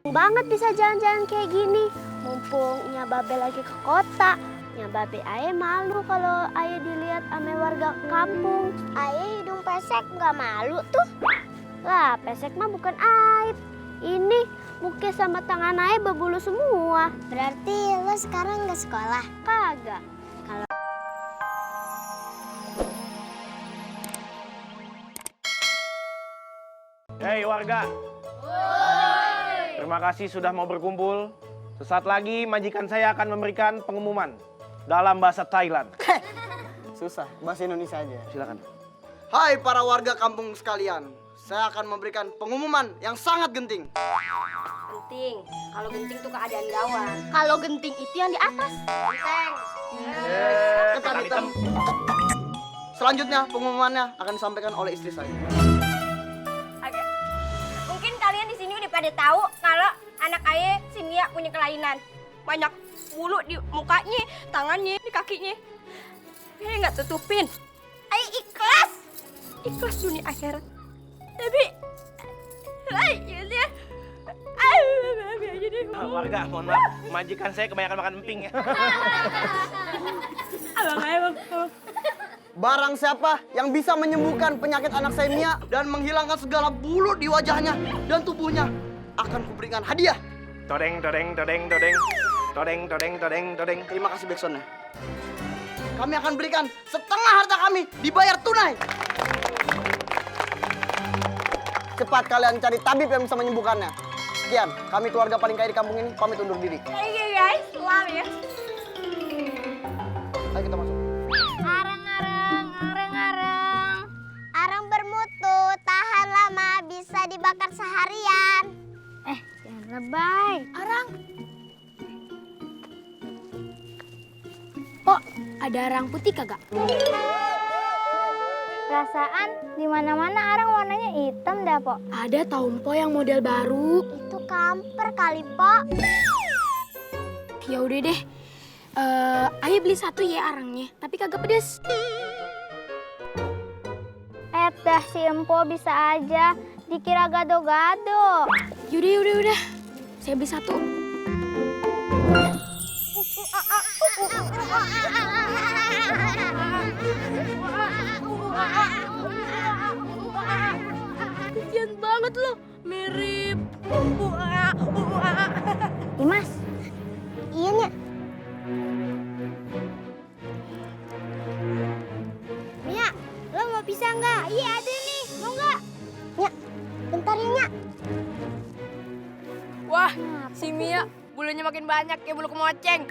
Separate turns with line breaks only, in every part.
Banget bisa jalan-jalan kayak gini. Mumpung Nya Babe lagi ke kota. Nya Babe aye malu kalau aye dilihat ame warga kampung. Aye hidung pesek nggak malu tuh. Lah, pesek mah bukan aib. Ini muka sama tangan aye berbulu semua. Berarti lo sekarang nggak sekolah? Kagak. Kalau
Hei warga, terima kasih sudah mau berkumpul. Sesaat lagi majikan saya akan memberikan pengumuman dalam bahasa Thailand.
Susah, bahasa Indonesia aja.
Silakan.
Hai para warga kampung sekalian, saya akan memberikan pengumuman yang sangat genting.
Genting. Kalau genting tuh keadaan gawat.
kalau genting itu yang di atas.
Genteng.
Ketan hitam. Selanjutnya pengumumannya akan disampaikan oleh istri saya.
Oke. Mungkin kalian di sini udah pada tahu kalau anak ayah si Mia punya kelainan. Banyak bulu di mukanya, tangannya, di kakinya. Ayah nggak tutupin. Ayah ikhlas. Ikhlas dunia akhirat. Tapi ayahnya aja deh.
Warga, mohon maaf, majikan saya kebanyakan makan emping ya.
Abang ayah bang.
Barang siapa yang bisa menyembuhkan penyakit anak saya Mia dan menghilangkan segala bulu di wajahnya dan tubuhnya akan kuberikan hadiah.
Todeng, todeng, todeng, todeng. Todeng, todeng, todeng, todeng.
Terima kasih backsoundnya. Kami akan berikan setengah harta kami dibayar tunai. Cepat kalian cari tabib yang bisa menyembuhkannya. Sekian, kami keluarga paling kaya di kampung ini pamit undur diri.
Thank you guys, love ya.
Ayo kita masuk.
Arang bermutu, tahan lama, bisa dibakar seharian. Jangan lebay. Arang.
Pok, ada arang putih kagak?
Perasaan di mana-mana arang warnanya hitam dah, Pok.
Ada tau Mpo yang model baru.
Itu kamper kali, Pok.
Ya udah deh. Ayo beli satu ya arangnya, tapi kagak pedes.
Dah si Empo bisa aja dikira gado-gado.
Yaudah. Saya beli satu.
Kesian banget lo, mirip.
Dimas. Iya, Nya. Mia, lo mau pisah nggak? Iya ada nih, mau nggak? Nya, bentar ya, Nya.
Wah, si Mia bulunya makin banyak kayak bulu kemoceng.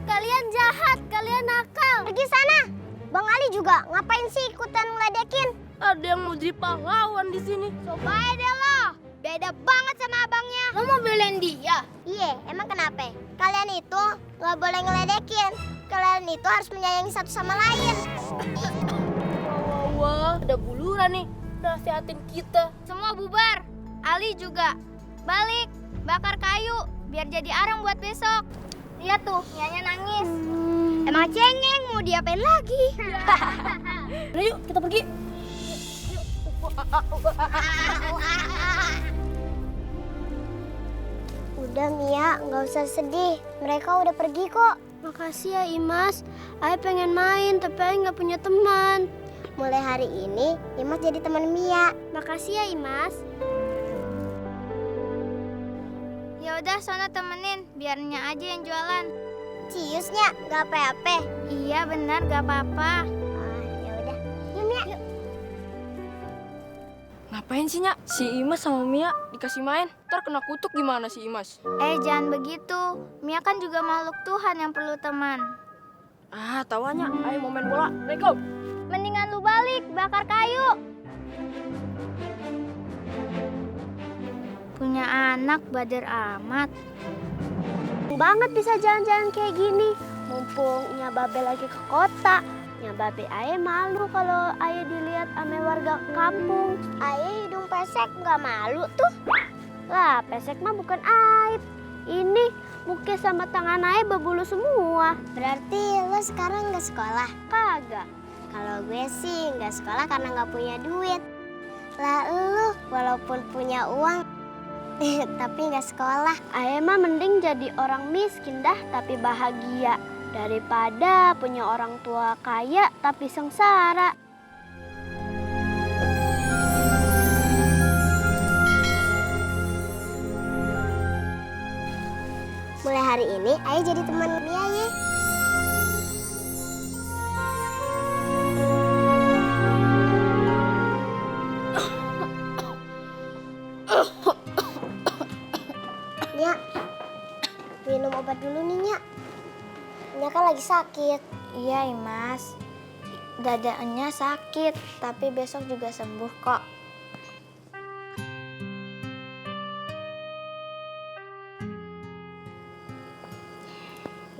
Kalian jahat, kalian nakal. Pergi sana. Bang Ali juga ngapain sih ikutan ngeledekin?
Ada yang mau jadi pahlawan di sini.
Coba deh lo. Beda banget sama abangnya. Lo mau belain dia? Iya, emang kenapa? Kalian itu nggak boleh ngeledekin. Kalian itu harus menyayangi satu sama lain.
Wah, ada buluran nih. Nasihatin kita.
Semua bubar. Ali juga. Balik, bakar kayu biar jadi arang buat besok. Lihat tuh, Nyanya nangis. Emang cengeng, mau diapain lagi?
Udah yuk, kita pergi.
Udah Mia, nggak usah sedih. Mereka udah pergi kok. Makasih ya Imas. Ayah pengen main, tapi Ayah nggak punya teman. Mulai hari ini, Imas jadi teman Mia. Makasih ya Imas. Ya udah, sono temenin, biar Nya aja yang jualan. Cius Nya, nggak apa-apa. Iya benar, nggak apa-apa. Ya udah, yuk Mia. Yuk.
Ngapain sih, Nya? Si Imas sama Mia dikasih main. Ntar kena kutuk gimana si Imas?
Jangan begitu. Mia kan juga makhluk Tuhan yang perlu teman.
Ah, tawanya. Ayo mau main bola. Let's go.
Mendingan lu balik, bakar kayu. Punya anak bader amat. Banget bisa jalan-jalan kayak gini. Mumpung Nya Babe lagi ke kota. Nya Babe aye malu kalau aye dilihat ame warga kampung. Aye hidung pesek nggak malu tuh. Lah, pesek mah bukan aib. Ini muka sama tangan aye berbulu semua. Berarti lo sekarang nggak sekolah? Kagak. Kalau gue sih nggak sekolah karena nggak punya duit. Lah lu walaupun punya uang tapi nggak sekolah. Ayah mah mending jadi orang miskin dah tapi bahagia daripada punya orang tua kaya tapi sengsara. Mulai hari ini Ayah jadi teman Mia ya. Nya, minum obat dulu nih Nya. Nya kan lagi sakit.
Iya, Imas. Dadanya sakit, tapi besok juga sembuh kok.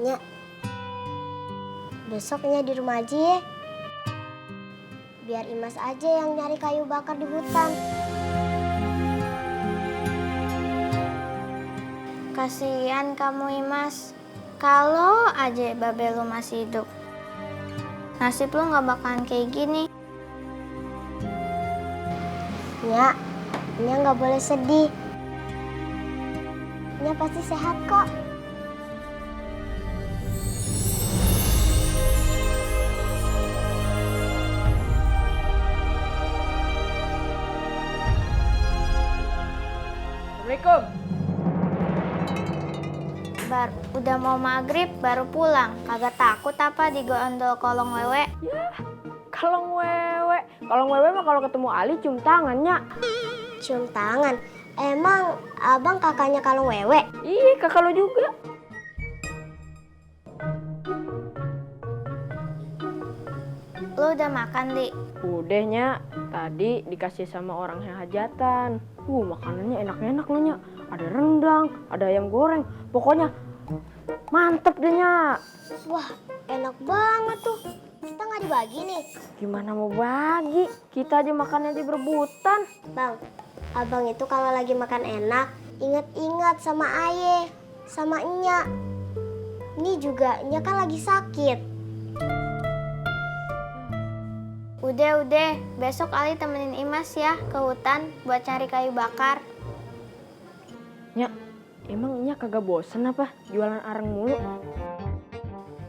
Nya, besok Nya di rumah aja ya. Biar Imas aja yang nyari kayu bakar di hutan.
Kasihan kamu, Imas. Kalau aja Babe lu masih hidup, nasib lu nggak bakalan kayak gini.
Nya, Nya nggak boleh sedih. Nya pasti sehat kok.
Assalamualaikum.
Udah mau maghrib baru pulang. Kagak takut apa digondol kolong wewe?
Kalong wewe. Kalong wewe mah kalau ketemu Ali cium tangannya.
Cium tangan. Emang abang kakaknya Kalung Wewe?
Ih, kakak lo juga.
Lu udah makan, Li?
Udahnya, tadi dikasih sama orang yang hajatan. Makanannya enak-enak loh, Nya. Ada rendang, ada ayam goreng. Pokoknya mantep deh, Nya.
Wah, enak banget tuh. Kita nggak dibagi nih.
Gimana mau bagi? Kita aja makannya aja berebutan.
Bang, abang itu kalau lagi makan enak, ingat-ingat sama Aye, sama Enya. Ini juga Enya kan lagi sakit.
Udah. Besok Ali temenin Imas ya ke hutan buat cari kayu bakar.
Nya, emang Nya kagak bosen apa jualan areng mulu?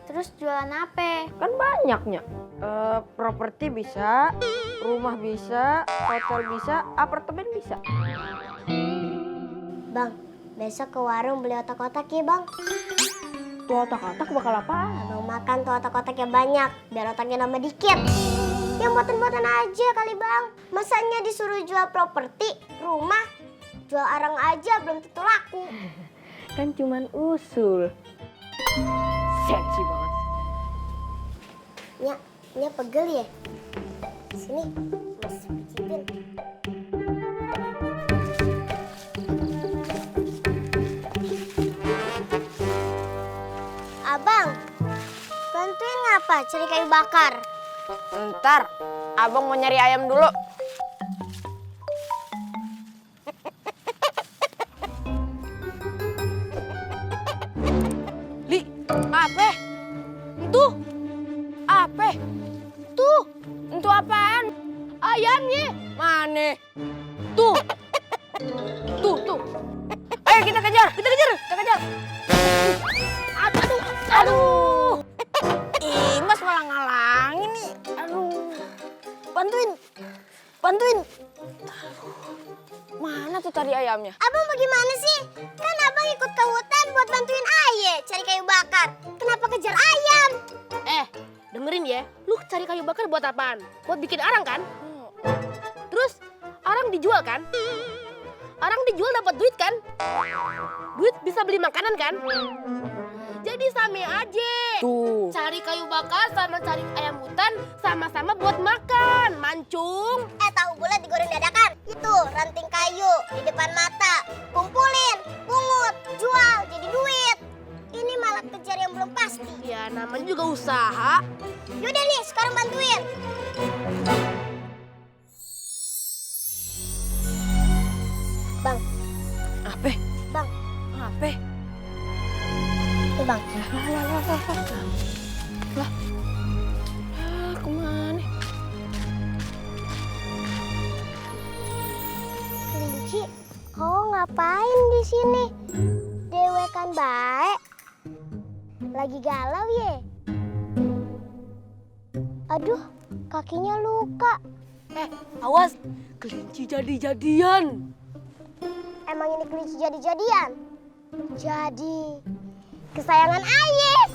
Terus jualan apa?
Kan banyak, Nya. Properti bisa, rumah bisa, hotel bisa, apartemen bisa.
Bang, besok ke warung beli otak-otak ya bang.
Tuh otak-otak bakal apaan?
Abang makan tuh otak-otaknya banyak, biar otaknya nambah dikit. Yang buatan-buatan aja kali bang. Masanya disuruh jual properti, rumah, jual arang aja belum tentu laku.
Kan cuman usul. Seksi banget.
Nya pegel ya? Sini, Mas picipin. Abang, bantuin ngapa cari kayu bakar?
Ntar, abang mau nyari ayam dulu. Li, apa? Itu? Apa? Tuh, itu apaan? Ayamnya. Mana? Tuh. Tuh. Ayo kita kejar. Aduh. Imas malah ngalangin nih. Aduh. Bantuin. Mana tuh tadi ayamnya?
Abang bagaimana sih? Kan abang ikut ke hutan buat bantuin Aye cari kayu bakar. Kenapa kejar ayam?
Dengerin ya, lu cari kayu bakar buat apaan? Buat bikin arang kan? Terus arang dijual kan? Arang dijual dapat duit kan? Duit bisa beli makanan kan? Jadi sama aja. Tuh. Cari kayu bakar sama cari ayam hutan sama-sama buat makan, mancung.
Tahu bulat digoreng dadakan. Itu ranting kayu di depan mata. Kumpulin, pungut, jual jadi duit. Ini malah kejar yang belum pasti.
Ya namanya juga usaha.
Yaudah nih, sekarang bantuin. Bang.
Apa?
Bang.
Apa?
Nih bang.
Lah. Kemana?
kelinci, kau ngapain di sini? Dewe kan baik. Lagi galau ye? Aduh, kakinya luka.
Awas, kelinci jadi-jadian.
Emang ini kelinci jadi-jadian? Jadi kesayangan ayah.